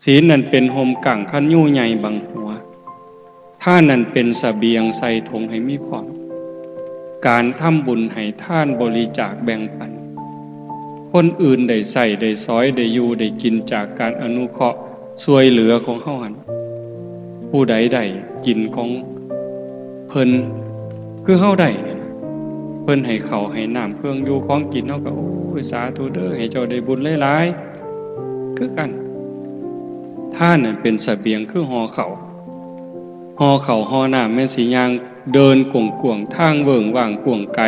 ສີນນັ້ນເປັນຮົ່ມກັ້ງຄັນຍຸງໃຫຍ່ບັງຫົວ. ທານນັ້ນເປັນສະບຽງໃສ່ຖົງໃຫ້ມີພ້ອມ. ການທຳບຸນໃຫ້ທານບໍລິຈາກແບ່ງປັນ ຄົນອື່ນໄດ້ໃຊ້ໄດ້ສອຍໄດ້ຢູ່ໄດ້ກິນຈາກການອະນຸເຄາະຊ່ວຍເຫຼືອຂອງເຮົາຫັ້ນ ຜູ້ໃດໄດ້ກິນຂອງເພິ່ນຄືເຮົາໄດ້ນີ້ນະ ເພິ່ນໃຫ້ເຂົ້າໃຫ້ນ້ຳເຄື່ອງຢູ່ຂອງກິນ ເຮົາກໍ ໂອ້ຍ ສາທຸເດີ ໃຫ້ເຈົ້າໄດ້ບຸນຫຼາຍໆ ຄືກັນ. ທານນັ້ນເປັນສະບຽງຄືຫໍ່ເຂົ້າ ຫໍ່ເຂົ້າຫໍ່ນ້ຳ ແມ່ນຊິຍ່າງເດີນກວ້າງໆ ທາງເວີ້ງວ່າງກວ້າງໄກ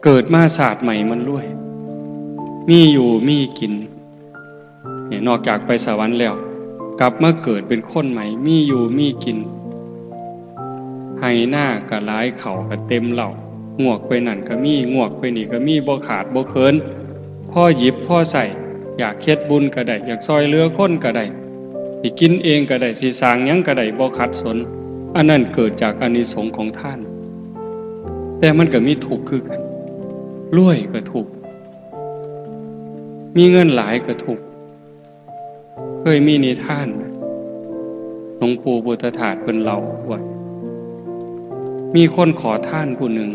ເກີດມາຊາດໃໝ່ມັນລວຍ ມີຢູ່ມີກິນ. ນີ້ນອກຈາກໄປສະຫວັນແລ້ວ ກັບມາເກີດເປັນຄົນໃໝ່ ມີຢູ່ມີກິນ ໄຮ່ນາກໍຫຼາຍ ເຂົ້າກໍເຕັມເລົ້າ ງວກໄປນັ້ນກໍມີ ງວກໄປນີ້ກໍມີ ບໍ່ຂາດບໍ່ເຂີນ ພໍຫຍິບພໍໃຊ້ ຢາກເຮັດບຸນກໍໄດ້ ຢາກຊ່ອຍເຫຼືອຄົນກໍໄດ້ ຊິກິນເອງກໍໄດ້ ຊິສ້າງຫຍັງກໍໄດ້ ບໍ່ຂັດສົນ. ອັນນັ້ນເກີດຈາກອານິສົງຂອງທານ. ແຕ່ມັນກໍມີທຸກຄືກັນ ລວຍກໍທຸກ ມີເງິນຫຼາຍກໍທຸກ. ເຄີຍມີນິທານ ຫຼວງປູ່ພຸດທະທາດເພິ່ນເລົ່າວ່າ ມີຄົນຂໍທານຜູ້ໜຶ່ງ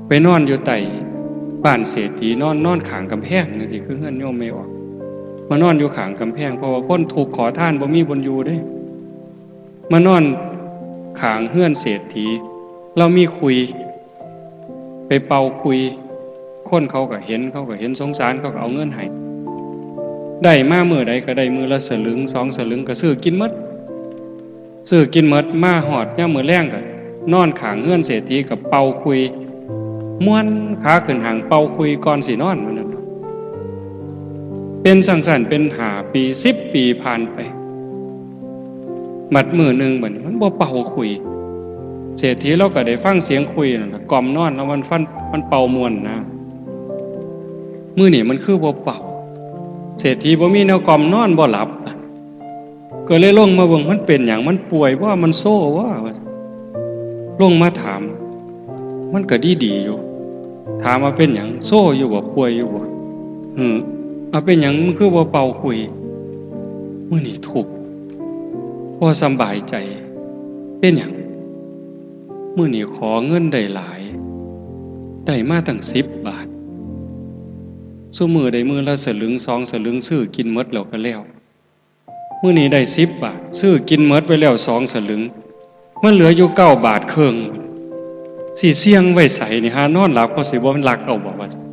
ໄປນອນຢູ່ໃຕ້ບ້ານເສດຖີ ນອນ ນອນຂ້າງກຳແພງຈັ່ງຊີ້ ຄືເຮືອນໂຍມແມ່ອອກ ມານອນຢູ່ຂ້າງກຳແພງ ເພາະວ່າຄົນທຸກຂໍທານບໍ່ມີບ່ອນຢູ່ເດ້ ມານອນຂ້າງເຮືອນເສດຖີ ລາວມີຂຸຍ ໄປເປົ່າຂຸຍ ຄົນເຂົາກໍເຫັນ ເຂົາກໍເຫັນສົງສານ ເຂົາກໍເອົາເງິນໃຫ້ ໄດ້ມາມື້ໃດກໍໄດ້ມື້ລະສະລຶງສອງສະລຶງ ກໍຊື້ກິນໝົດ ຊື້ກິນໝົດ ມາຮອດຍາມມື້ແລງກໍນອນຂ້າງເຮືອນເສດຖີ ກໍເປົ່າຂຸຍ ມ້ວນຂາຂຶ້ນຫ້າງເປົ່າຂຸຍກ່ອນຊິນອນ ວ່າຊັ້ນເນາະ. ເປັນຈັ່ງຊັ້ນເປັນຫ້າປີ ສິບປີຜ່ານໄປ ບັດມື້ໜຶ່ງບັດນີ້ມັນບໍ່ເປົ່າຂຸຍ ເສດຖີລາວກໍໄດ້ຟັງສຽງຂຸຍນັ້ນລະ ກ່ອມນອນລາວ ມັນຟັນ ມັນເປົ່າມ່ວນນະ ມື້ນີ້ມັນຄືບໍ່ເປົ່າ ເສດຖີບໍ່ມີແນວກ່ອມນອນ ບໍ່ຫຼັບ ກໍເລີຍລົງມາເບິ່ງ ມັນເປັນຫຍັງ ມັນປ່ວຍບໍ່ ມັນໂຊບໍ່ ວ່າຊັ້ນ ລົງມາຖາມ ມັນກໍດີໆຢູ່ ຖາມວ່າເປັນຫຍັງ ໂຊຢູ່ບໍ່ ປ່ວຍຢູ່ບໍ່ ເອີ ເອົາ ເປັນຫຍັງ ມັນຄືບໍ່ເປົ່າຂຸຍ ມື້ນີ້ທຸກ ບໍ່ສຳບາຍໃຈ ເປັນຫຍັງ ມື້ນີ້ຂໍເງິນໄດ້ຫຼາຍ ໄດ້ມາຕັ້ງສິບບາດ ຊຸມື້ໄດ້ມື້ລະສະລຶງສອງສະລຶງ ຊື້ກິນໝົດແລ້ວກໍແລ້ວ ມື້ນີ້ໄດ້ສິບບາດ ຊື້ກິນໝົດໄປແລ້ວສອງສະລຶງ ມັນເຫຼືອຢູ່ເກົ້າບາດເຄິ່ງ ຊິສ່ຽງໄວ້ໃສນີ້ ຫານອນຫຼັບ ເຂົາຊິບໍ່ລັກເອົາບໍ່ ວ່າຊັ້ນ.